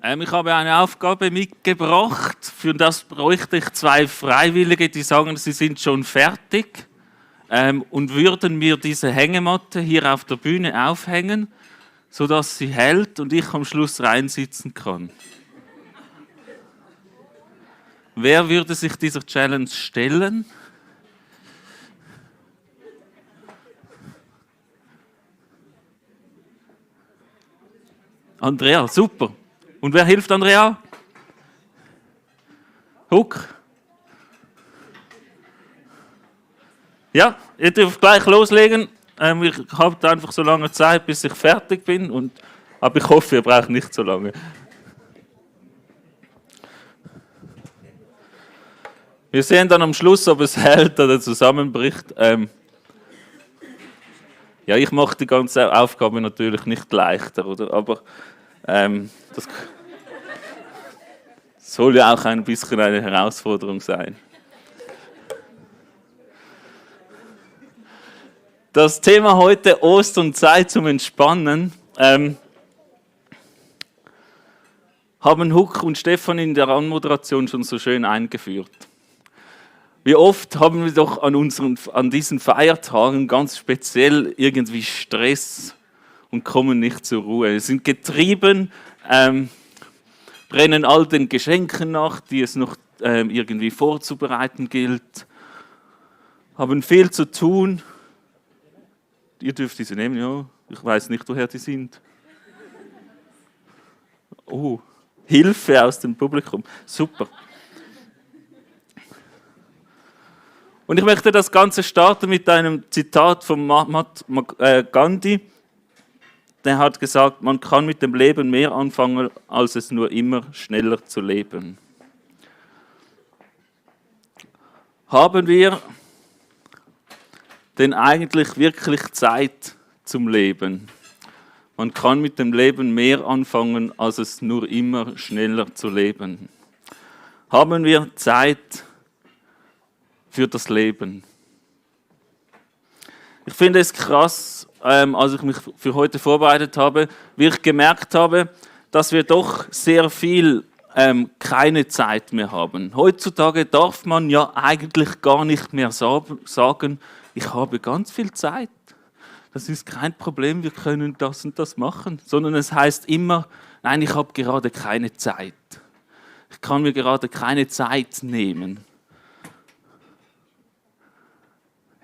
Ich habe eine Aufgabe mitgebracht. Für das bräuchte ich 2 Freiwillige, die sagen, sie sind schon fertig und würden mir diese Hängematte hier auf der Bühne aufhängen, sodass sie hält und ich am Schluss reinsitzen kann. Wer würde sich dieser Challenge stellen? Andrea, super. Und wer hilft Andrea? Huck? Ja, ihr dürft gleich loslegen. Ich habe einfach so lange Zeit, bis ich fertig bin. Aber ich hoffe, ihr braucht nicht so lange. Wir sehen dann am Schluss, ob es hält oder zusammenbricht. Ja, ich mache die ganze Aufgabe natürlich nicht leichter, oder? Aber das soll ja auch ein bisschen eine Herausforderung sein. Das Thema heute, Ostern, Zeit zum Entspannen, haben Huck und Stefan in der Anmoderation schon so schön eingeführt. Wie oft haben wir doch an diesen Feiertagen ganz speziell irgendwie Stress und kommen nicht zur Ruhe. Wir sind getrieben, brennen all den Geschenken nach, die es noch irgendwie vorzubereiten gilt, haben viel zu tun. Ihr dürft diese nehmen, ja. Ich weiß nicht, woher die sind. Oh, Hilfe aus dem Publikum. Super. Und ich möchte das Ganze starten mit einem Zitat von Mahatma Gandhi. Der hat gesagt, man kann mit dem Leben mehr anfangen, als es nur immer schneller zu leben. Haben wir denn eigentlich wirklich Zeit zum Leben? Man kann mit dem Leben mehr anfangen, als es nur immer schneller zu leben. Haben wir Zeit für das Leben? Ich finde es krass, als ich mich für heute vorbereitet habe, wie ich gemerkt habe, dass wir doch sehr viel keine Zeit mehr haben. Heutzutage darf man ja eigentlich gar nicht mehr sagen, ich habe ganz viel Zeit. Das ist kein Problem, wir können das und das machen. Sondern es heißt immer, nein, ich habe gerade keine Zeit. Ich kann mir gerade keine Zeit nehmen.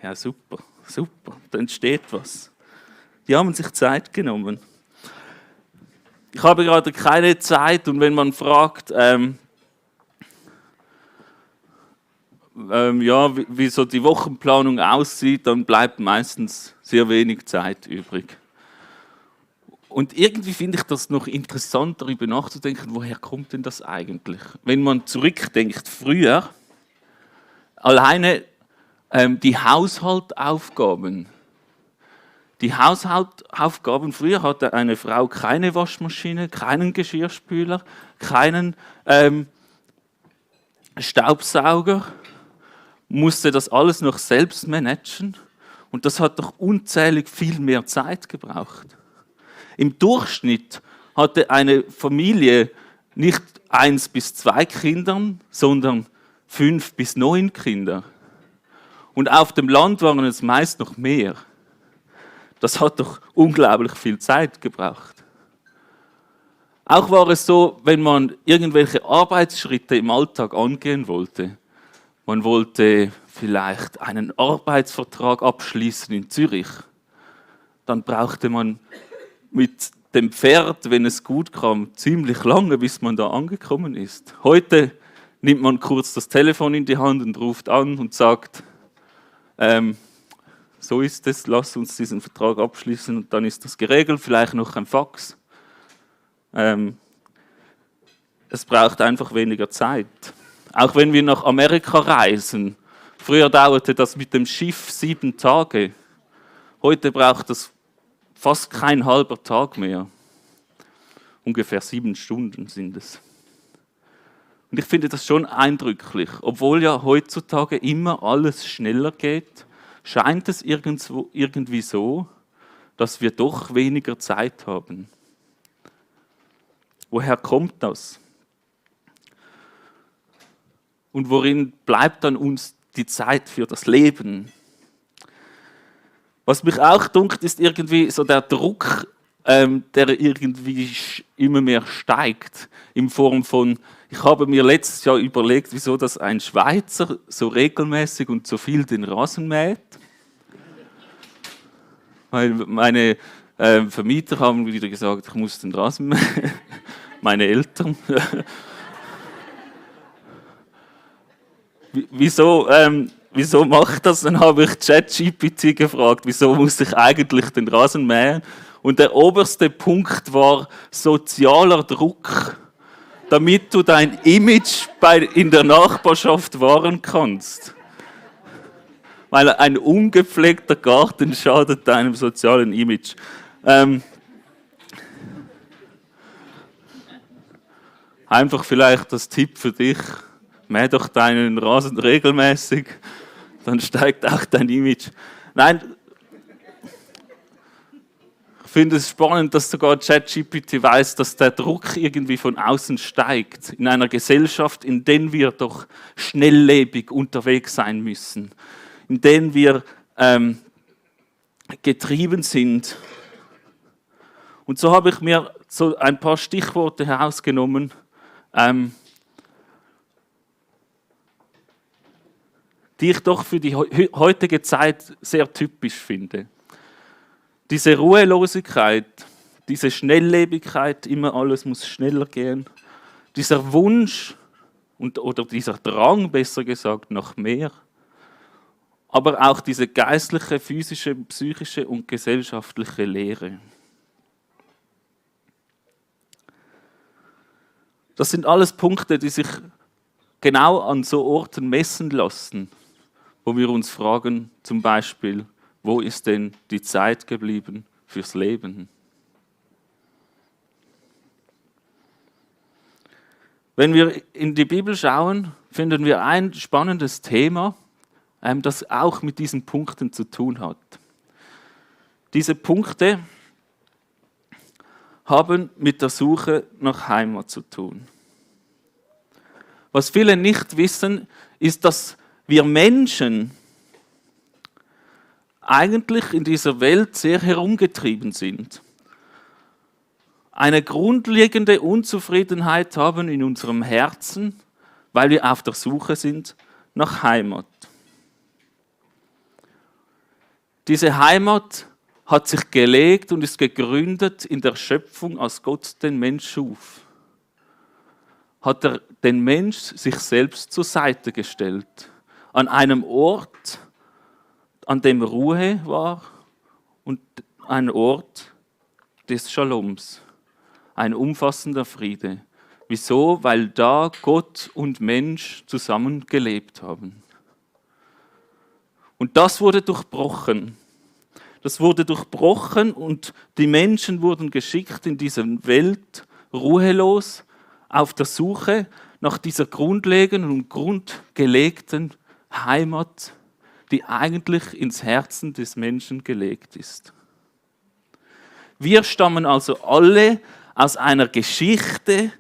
Ja, super, super, da entsteht was. Die haben sich Zeit genommen. Ich habe gerade keine Zeit und wenn man fragt, wie so die Wochenplanung aussieht, dann bleibt meistens sehr wenig Zeit übrig. Und irgendwie finde ich das noch interessant, darüber nachzudenken, woher kommt denn das eigentlich? Wenn man zurückdenkt, früher, alleine die Haushaltsaufgaben. Die Haushaltsaufgaben, früher hatte eine Frau keine Waschmaschine, keinen Geschirrspüler, keinen Staubsauger, musste das alles noch selbst managen und das hat doch unzählig viel mehr Zeit gebraucht. Im Durchschnitt hatte eine Familie nicht 1 bis 2 Kindern, sondern 5 bis 9 Kinder. Und auf dem Land waren es meist noch mehr. Das hat doch unglaublich viel Zeit gebraucht. Auch war es so, wenn man irgendwelche Arbeitsschritte im Alltag angehen wollte. Man wollte vielleicht einen Arbeitsvertrag abschließen in Zürich. Dann brauchte man mit dem Pferd, wenn es gut kam, ziemlich lange, bis man da angekommen ist. Heute nimmt man kurz das Telefon in die Hand und ruft an und sagt, so ist es, lass uns diesen Vertrag abschließen und dann ist das geregelt, vielleicht noch ein Fax. Es braucht einfach weniger Zeit. Auch wenn wir nach Amerika reisen, früher dauerte das mit dem Schiff 7 Tage, heute braucht das fast kein halber Tag mehr. Ungefähr 7 Stunden sind es. Und ich finde das schon eindrücklich. Obwohl ja heutzutage immer alles schneller geht, scheint es irgendwie so, dass wir doch weniger Zeit haben. Woher kommt das? Und worin bleibt dann uns die Zeit für das Leben? Was mich auch dunkt, ist irgendwie so der Druck, der irgendwie immer mehr steigt. In Form von, ich habe mir letztes Jahr überlegt, wieso das ein Schweizer so regelmäßig und so viel den Rasen mäht. Weil meine Vermieter haben wieder gesagt, ich muss den Rasen mähen. Meine Eltern. Wieso macht das? Dann habe ich ChatGPT gefragt, wieso muss ich eigentlich den Rasen mähen? Und der oberste Punkt war sozialer Druck, damit du dein Image in der Nachbarschaft wahren kannst. Weil ein ungepflegter Garten schadet deinem sozialen Image. Einfach vielleicht das Tipp für dich. Mäh doch deinen Rasen regelmäßig, dann steigt auch dein Image. Nein, ich finde es spannend, dass sogar ChatGPT weiß, dass der Druck irgendwie von außen steigt. In einer Gesellschaft, in der wir doch schnelllebig unterwegs sein müssen. In der wir getrieben sind. Und so habe ich mir so ein paar Stichworte herausgenommen, die ich doch für die heutige Zeit sehr typisch finde. Diese Ruhelosigkeit, diese Schnelllebigkeit, immer alles muss schneller gehen, dieser Wunsch oder dieser Drang, besser gesagt, nach mehr, aber auch diese geistliche, physische, psychische und gesellschaftliche Leere. Das sind alles Punkte, die sich genau an so Orten messen lassen, wo wir uns fragen, zum Beispiel, wo ist denn die Zeit geblieben fürs Leben? Wenn wir in die Bibel schauen, finden wir ein spannendes Thema, das auch mit diesen Punkten zu tun hat. Diese Punkte haben mit der Suche nach Heimat zu tun. Was viele nicht wissen, ist, dass wir Menschen eigentlich in dieser Welt sehr herumgetrieben sind. Eine grundlegende Unzufriedenheit haben in unserem Herzen, weil wir auf der Suche sind nach Heimat. Diese Heimat hat sich gelegt und ist gegründet in der Schöpfung, als Gott den Mensch schuf. Hat er den Mensch sich selbst zur Seite gestellt. An einem Ort, an dem Ruhe war und ein Ort des Shaloms, ein umfassender Friede. Wieso? Weil da Gott und Mensch zusammen gelebt haben. Und das wurde durchbrochen. Das wurde durchbrochen und die Menschen wurden geschickt in dieser Welt ruhelos auf der Suche nach dieser grundlegenden und grundgelegten Heimat, die eigentlich ins Herzen des Menschen gelegt ist. Wir stammen also alle aus einer Geschichte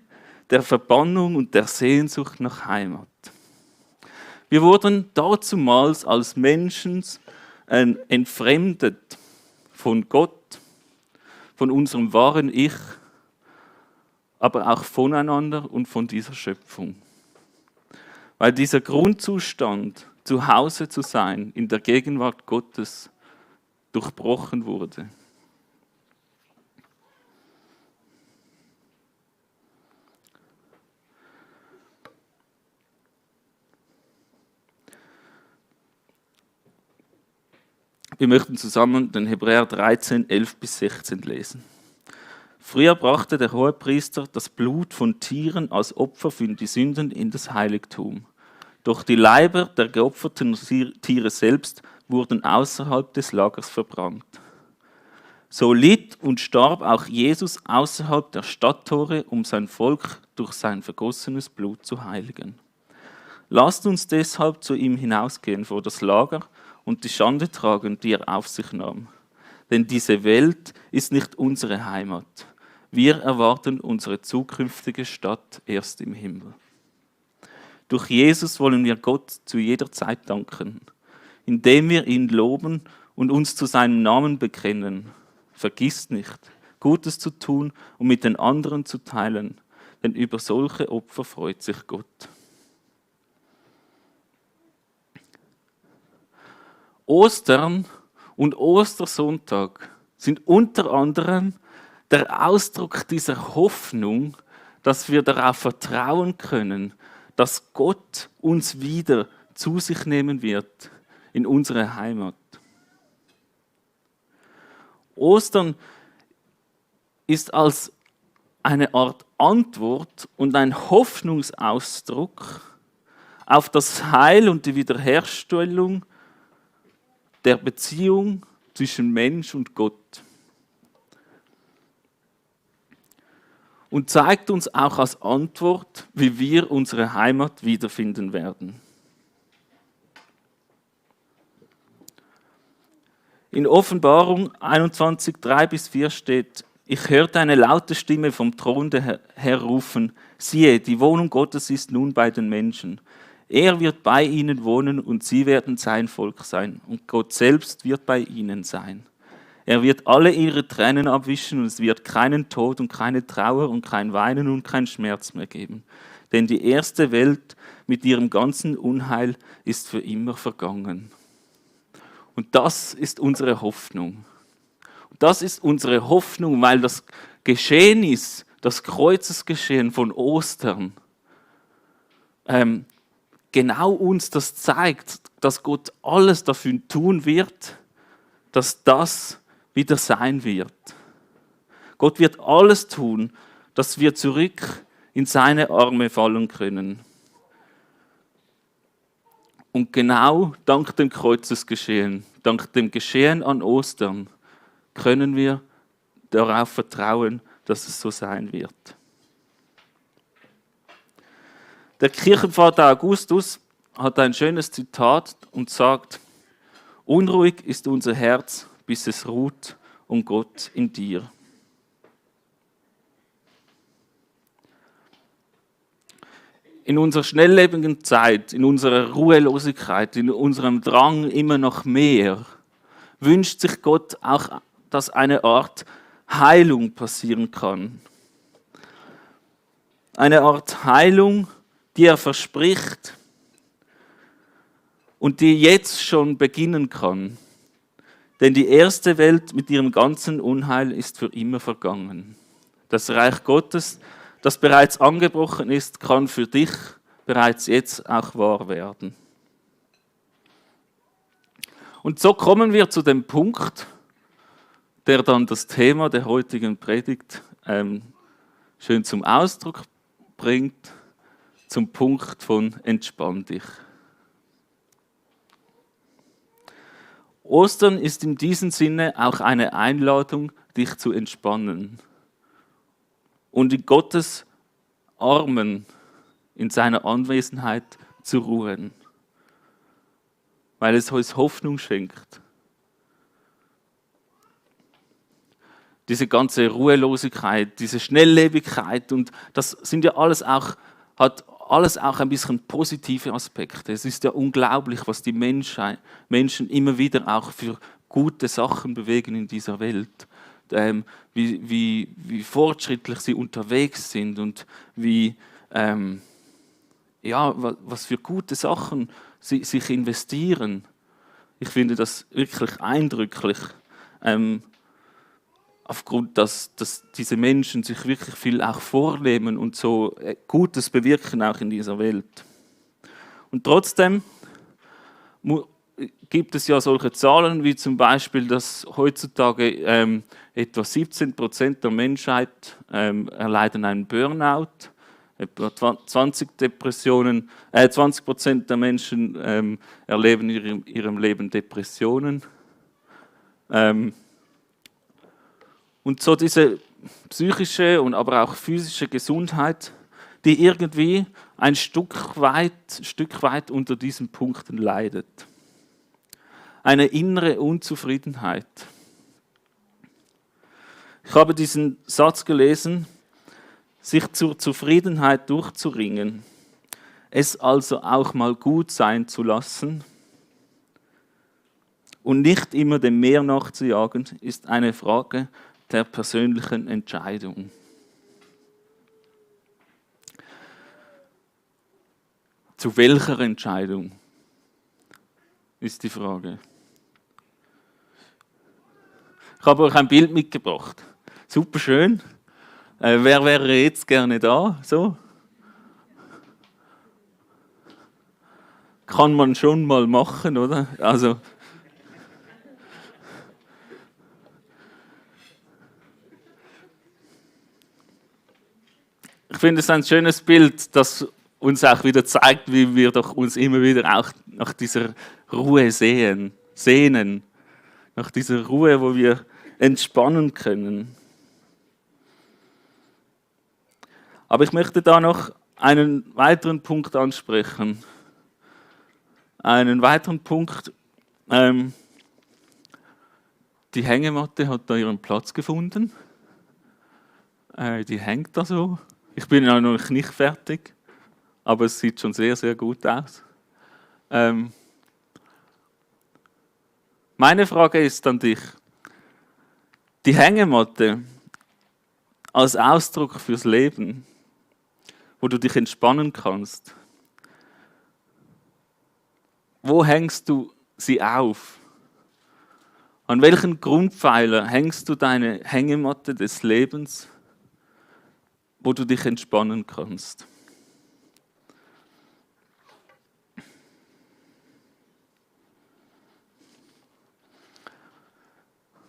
der Verbannung und der Sehnsucht nach Heimat. Wir wurden dazumals als Menschen entfremdet von Gott, von unserem wahren Ich, aber auch voneinander und von dieser Schöpfung. Weil dieser Grundzustand, zu Hause zu sein, in der Gegenwart Gottes, durchbrochen wurde. Wir möchten zusammen den Hebräer 13, 11 bis 16 lesen. Früher brachte der Hohepriester das Blut von Tieren als Opfer für die Sünden in das Heiligtum. Doch die Leiber der geopferten Tiere selbst wurden außerhalb des Lagers verbrannt. So litt und starb auch Jesus außerhalb der Stadttore, um sein Volk durch sein vergossenes Blut zu heiligen. Lasst uns deshalb zu ihm hinausgehen vor das Lager und die Schande tragen, die er auf sich nahm. Denn diese Welt ist nicht unsere Heimat. Wir erwarten unsere zukünftige Stadt erst im Himmel. Durch Jesus wollen wir Gott zu jeder Zeit danken, indem wir ihn loben und uns zu seinem Namen bekennen. Vergiss nicht, Gutes zu tun und mit den anderen zu teilen, denn über solche Opfer freut sich Gott. Ostern und Ostersonntag sind unter anderem der Ausdruck dieser Hoffnung, dass wir darauf vertrauen können, dass Gott uns wieder zu sich nehmen wird in unsere Heimat. Ostern ist als eine Art Antwort und ein Hoffnungsausdruck auf das Heil und die Wiederherstellung der Beziehung zwischen Mensch und Gott. Und zeigt uns auch als Antwort, wie wir unsere Heimat wiederfinden werden. In Offenbarung 21, 3-4 steht: Ich hörte eine laute Stimme vom Thron her rufen: Siehe, die Wohnung Gottes ist nun bei den Menschen. Er wird bei ihnen wohnen und sie werden sein Volk sein. Und Gott selbst wird bei ihnen sein. Er wird alle ihre Tränen abwischen und es wird keinen Tod und keine Trauer und kein Weinen und kein Schmerz mehr geben. Denn die erste Welt mit ihrem ganzen Unheil ist für immer vergangen. Und das ist unsere Hoffnung. Und das ist unsere Hoffnung, weil das Geschehnis, das Kreuzesgeschehen von Ostern, genau uns das zeigt, dass Gott alles dafür tun wird, dass das wieder sein wird. Gott wird alles tun, dass wir zurück in seine Arme fallen können. Und genau dank dem Kreuzesgeschehen, dank dem Geschehen an Ostern, können wir darauf vertrauen, dass es so sein wird. Der Kirchenvater Augustus hat ein schönes Zitat und sagt: Unruhig ist unser Herz, bis es ruht, um Gott in dir. In unserer schnelllebigen Zeit, in unserer Ruhelosigkeit, in unserem Drang immer noch mehr, wünscht sich Gott auch, dass eine Art Heilung passieren kann. Eine Art Heilung, die er verspricht und die jetzt schon beginnen kann. Denn die erste Welt mit ihrem ganzen Unheil ist für immer vergangen. Das Reich Gottes, das bereits angebrochen ist, kann für dich bereits jetzt auch wahr werden. Und so kommen wir zu dem Punkt, der dann das Thema der heutigen Predigt schön zum Ausdruck bringt, zum Punkt von Entspann dich. Ostern ist in diesem Sinne auch eine Einladung, dich zu entspannen und in Gottes Armen, in seiner Anwesenheit zu ruhen, weil es uns Hoffnung schenkt. Diese ganze Ruhelosigkeit, diese Schnelllebigkeit, und das sind ja hat alles auch ein bisschen positive Aspekte. Es ist ja unglaublich, was die Menschen immer wieder auch für gute Sachen bewegen in dieser Welt. Wie fortschrittlich sie unterwegs sind und was für gute Sachen sie sich investieren. Ich finde das wirklich eindrücklich, aufgrund, dass diese Menschen sich wirklich viel auch vornehmen und so Gutes bewirken auch in dieser Welt. Und trotzdem gibt es ja solche Zahlen, wie zum Beispiel, dass heutzutage etwa 17% der Menschheit erleiden einen Burnout, etwa 20% der Menschen erleben in ihrem Leben Depressionen. Und so diese psychische und aber auch physische Gesundheit, die irgendwie ein Stück weit unter diesen Punkten leidet. Eine innere Unzufriedenheit. Ich habe diesen Satz gelesen, sich zur Zufriedenheit durchzuringen, es also auch mal gut sein zu lassen und nicht immer dem Mehr nachzujagen, ist eine Frage der persönlichen Entscheidung. Zu welcher Entscheidung ist die Frage. Ich habe euch ein Bild mitgebracht. Super schön. Wer wäre jetzt gerne da? So? Kann man schon mal machen, oder? Also, ich finde es ein schönes Bild, das uns auch wieder zeigt, wie wir doch uns immer wieder auch nach dieser Ruhe sehnen. Nach dieser Ruhe, wo wir entspannen können. Aber ich möchte da noch einen weiteren Punkt ansprechen. Einen weiteren Punkt. Die Hängematte hat da ihren Platz gefunden. Die hängt da so. Ich bin ja noch nicht fertig, aber es sieht schon sehr, sehr gut aus. Meine Frage ist an dich. Die Hängematte als Ausdruck fürs Leben, wo du dich entspannen kannst. Wo hängst du sie auf? An welchen Grundpfeiler hängst du deine Hängematte des Lebens, wo du dich entspannen kannst?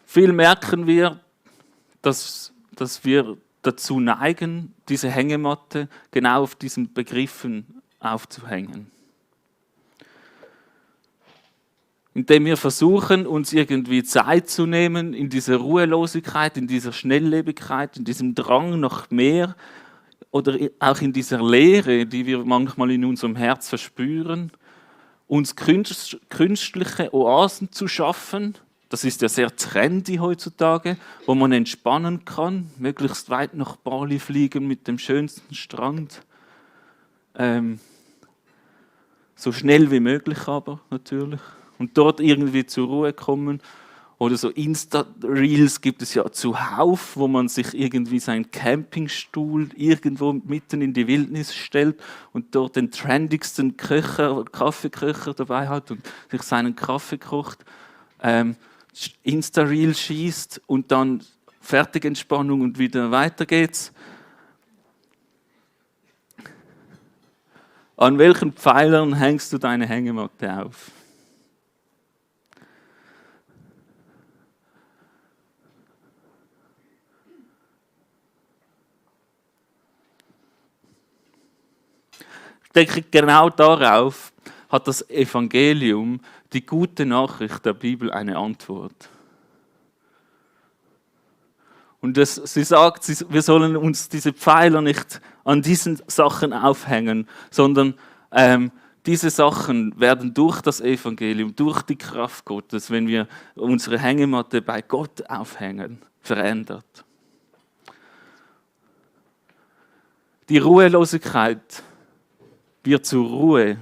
Viel merken wir, dass wir dazu neigen, diese Hängematte genau auf diesen Begriffen aufzuhängen. Indem wir versuchen, uns irgendwie Zeit zu nehmen in dieser Ruhelosigkeit, in dieser Schnelllebigkeit, in diesem Drang nach mehr oder auch in dieser Leere, die wir manchmal in unserem Herz verspüren, uns künstliche Oasen zu schaffen. Das ist ja sehr trendy heutzutage, wo man entspannen kann, möglichst weit nach Bali fliegen mit dem schönsten Strand. So schnell wie möglich aber natürlich. Und dort irgendwie zur Ruhe kommen. Oder so Insta-Reels gibt es ja zuhauf, wo man sich irgendwie seinen Campingstuhl irgendwo mitten in die Wildnis stellt und dort den trendigsten Kaffeeköcher dabei hat und sich seinen Kaffee kocht. Insta-Reel schießt und dann Fertigentspannung und wieder weiter geht's. An welchen Pfeilern hängst du deine Hängematte auf? Ich denke, genau darauf hat das Evangelium, die gute Nachricht der Bibel, eine Antwort. Und sie sagt, wir sollen uns diese Pfeiler nicht an diesen Sachen aufhängen, sondern diese Sachen werden durch das Evangelium, durch die Kraft Gottes, wenn wir unsere Hängematte bei Gott aufhängen, verändert. Die Ruhelosigkeit wird zur Ruhe.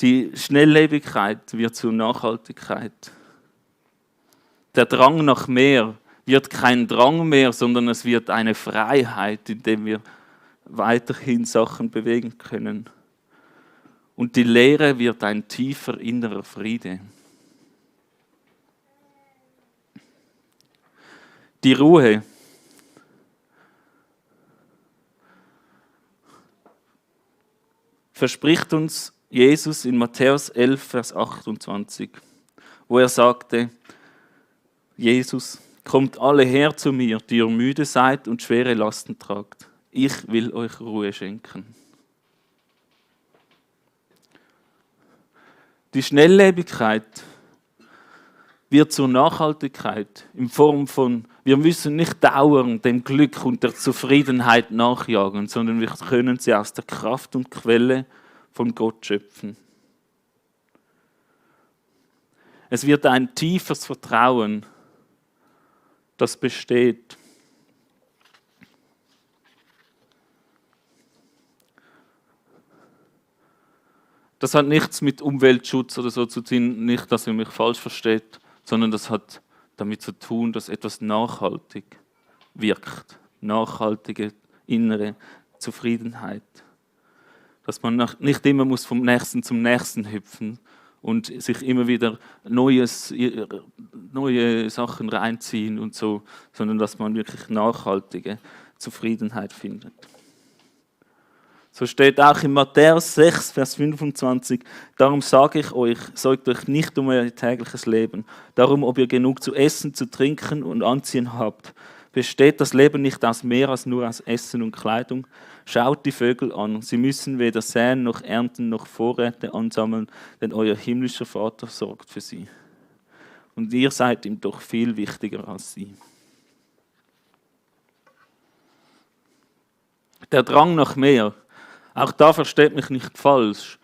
Die Schnelllebigkeit wird zur Nachhaltigkeit. Der Drang nach mehr wird kein Drang mehr, sondern es wird eine Freiheit, in der wir weiterhin Sachen bewegen können. Und die Leere wird ein tiefer innerer Friede. Die Ruhe verspricht uns Jesus in Matthäus 11, Vers 28, wo er sagte, Jesus, kommt alle her zu mir, die ihr müde seid und schwere Lasten tragt. Ich will euch Ruhe schenken. Die Schnelllebigkeit wird zur Nachhaltigkeit in Form von, wir müssen nicht dauernd dem Glück und der Zufriedenheit nachjagen, sondern wir können sie aus der Kraft und Quelle von Gott schöpfen. Es wird ein tiefes Vertrauen das besteht. Das hat nichts mit Umweltschutz oder so zu tun, nicht, dass ihr mich falsch versteht, sondern das hat damit zu tun, dass etwas nachhaltig wirkt. Nachhaltige innere Zufriedenheit. Dass man nicht immer muss vom Nächsten zum Nächsten hüpfen und sich immer wieder neue Sachen reinziehen und so, sondern dass man wirklich nachhaltige Zufriedenheit findet. So steht auch in Matthäus 6, Vers 25, darum sage ich euch, sorgt euch nicht um euer tägliches Leben, darum, ob ihr genug zu essen, zu trinken und anziehen habt. Besteht das Leben nicht aus mehr als nur aus Essen und Kleidung? Schaut die Vögel an, sie müssen weder säen noch ernten noch Vorräte ansammeln, denn euer himmlischer Vater sorgt für sie. Und ihr seid ihm doch viel wichtiger als sie. Der Drang nach mehr, auch da versteht mich nicht falsch.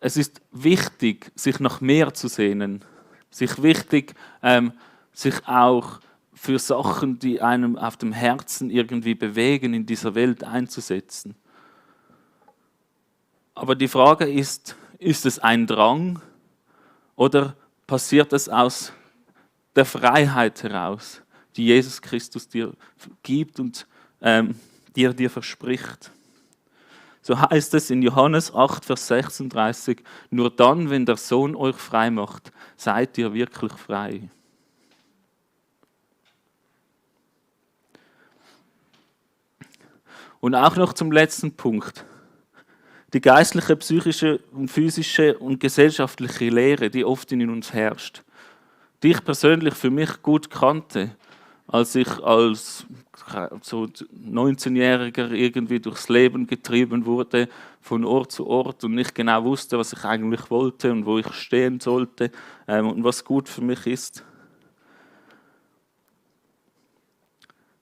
Es ist wichtig, sich nach mehr zu sehnen. Sich wichtig, sich auch für Sachen, die einem auf dem Herzen irgendwie bewegen, in dieser Welt einzusetzen. Aber die Frage ist es ein Drang oder passiert es aus der Freiheit heraus, die Jesus Christus dir gibt und die er dir verspricht? So heißt es in Johannes 8, Vers 36, nur dann, wenn der Sohn euch frei macht, seid ihr wirklich frei. Und auch noch zum letzten Punkt. Die geistliche, psychische und physische und gesellschaftliche Lehre, die oft in uns herrscht, die ich persönlich für mich gut kannte, als ich als so 19-Jähriger irgendwie durchs Leben getrieben wurde, von Ort zu Ort und nicht genau wusste, was ich eigentlich wollte und wo ich stehen sollte und was gut für mich ist.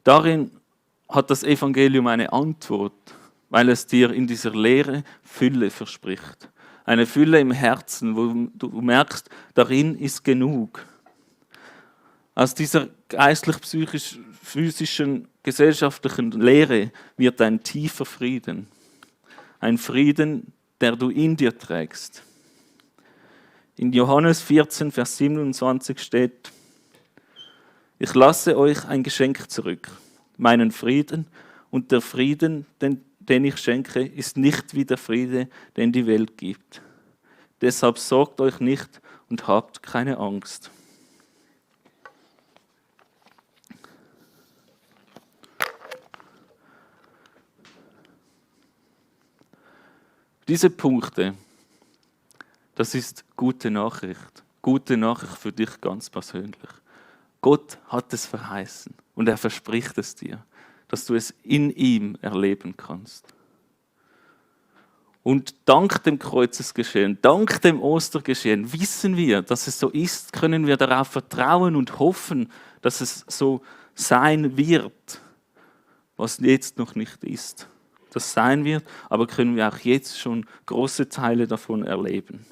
Darin hat das Evangelium eine Antwort, weil es dir in dieser Lehre Fülle verspricht. Eine Fülle im Herzen, wo du merkst, darin ist genug. Aus dieser geistlich, psychisch, physischen, gesellschaftlichen Lehre wird ein tiefer Frieden. Ein Frieden, der du in dir trägst. In Johannes 14, Vers 27 steht, ich lasse euch ein Geschenk zurück, meinen Frieden, und der Frieden, den ich schenke, ist nicht wie der Friede, den die Welt gibt. Deshalb sorgt euch nicht und habt keine Angst. Diese Punkte, das ist gute Nachricht. Gute Nachricht für dich ganz persönlich. Gott hat es verheißen und er verspricht es dir, dass du es in ihm erleben kannst. Und dank dem Kreuzesgeschehen, dank dem Ostergeschehen, wissen wir, dass es so ist, können wir darauf vertrauen und hoffen, dass es so sein wird, was jetzt noch nicht ist. Das sein wird, aber können wir auch jetzt schon große Teile davon erleben.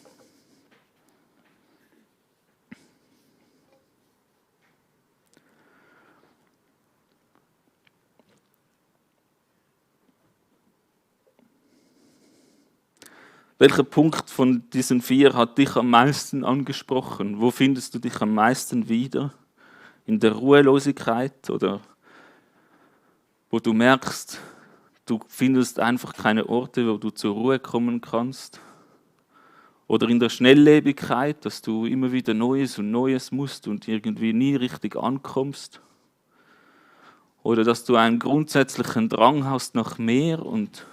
Welcher Punkt von diesen 4 hat dich am meisten angesprochen? Wo findest du dich am meisten wieder? In der Ruhelosigkeit oder wo du merkst, du findest einfach keine Orte, wo du zur Ruhe kommen kannst? Oder in der Schnelllebigkeit, dass du immer wieder Neues und Neues musst und irgendwie nie richtig ankommst? Oder dass du einen grundsätzlichen Drang hast nach mehr und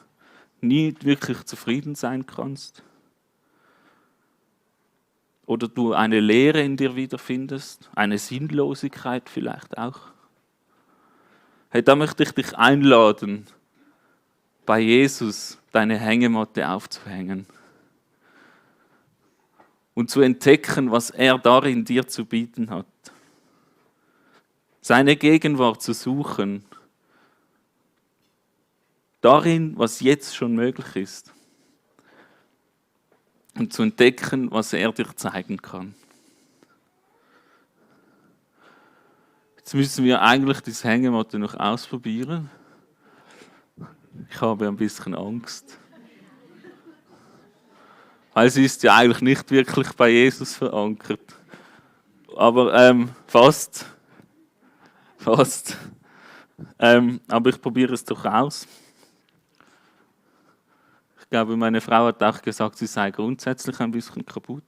nie wirklich zufrieden sein kannst? Oder du eine Leere in dir wiederfindest, eine Sinnlosigkeit vielleicht auch? Hey, da möchte ich dich einladen, bei Jesus deine Hängematte aufzuhängen und zu entdecken, was er darin dir zu bieten hat. Seine Gegenwart zu suchen, darin, was jetzt schon möglich ist. Und zu entdecken, was er dir zeigen kann. Jetzt müssen wir eigentlich das Hängematte noch ausprobieren. Ich habe ein bisschen Angst. Weil sie ist ja eigentlich nicht wirklich bei Jesus verankert. Aber fast. Fast. Aber ich probiere es doch aus. Ich glaube, meine Frau hat auch gesagt, sie sei grundsätzlich ein bisschen kaputt.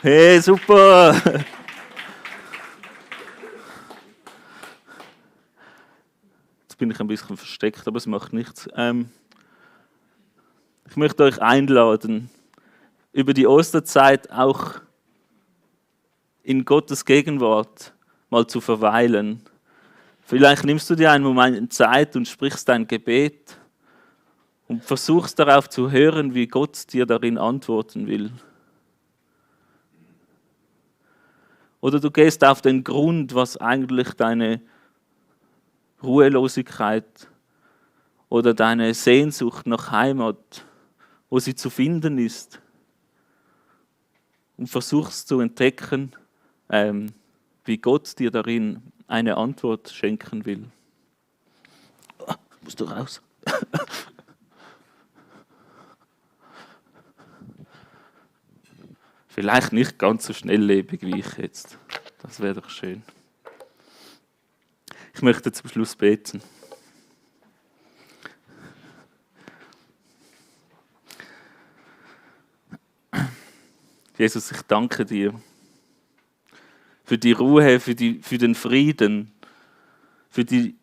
Hey, super! Jetzt bin ich ein bisschen versteckt, aber es macht nichts. Ich möchte euch einladen, über die Osterzeit auch in Gottes Gegenwart mal zu verweilen. Vielleicht nimmst du dir einen Moment Zeit und sprichst dein Gebet und versuchst darauf zu hören, wie Gott dir darin antworten will. Oder du gehst auf den Grund, was eigentlich deine Ruhelosigkeit oder deine Sehnsucht nach Heimat, wo sie zu finden ist, und versuchst zu entdecken, wie Gott dir darin eine Antwort schenken will. Musst du raus? Vielleicht nicht ganz so schnelllebig wie ich jetzt. Das wäre doch schön. Ich möchte zum Schluss beten. Jesus, ich danke dir für die Ruhe, für den Frieden, für die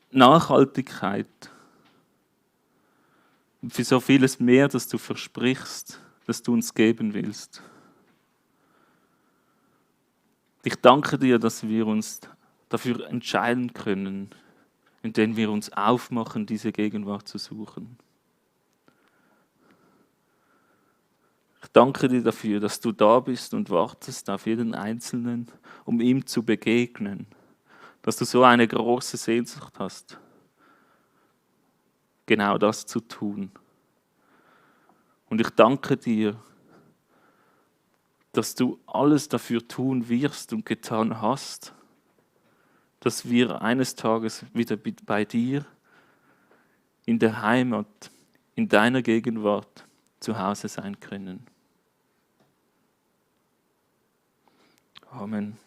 Nachhaltigkeit und für so vieles mehr, das du versprichst, dass du uns geben willst. Ich danke dir, dass wir uns dafür entscheiden können, indem wir uns aufmachen, diese Gegenwart zu suchen. Ich danke dir dafür, dass du da bist und wartest auf jeden Einzelnen, um ihm zu begegnen. Dass du so eine große Sehnsucht hast, genau das zu tun. Und ich danke dir, dass du alles dafür tun wirst und getan hast, dass wir eines Tages wieder bei dir in der Heimat, in deiner Gegenwart zu Hause sein können. Amen.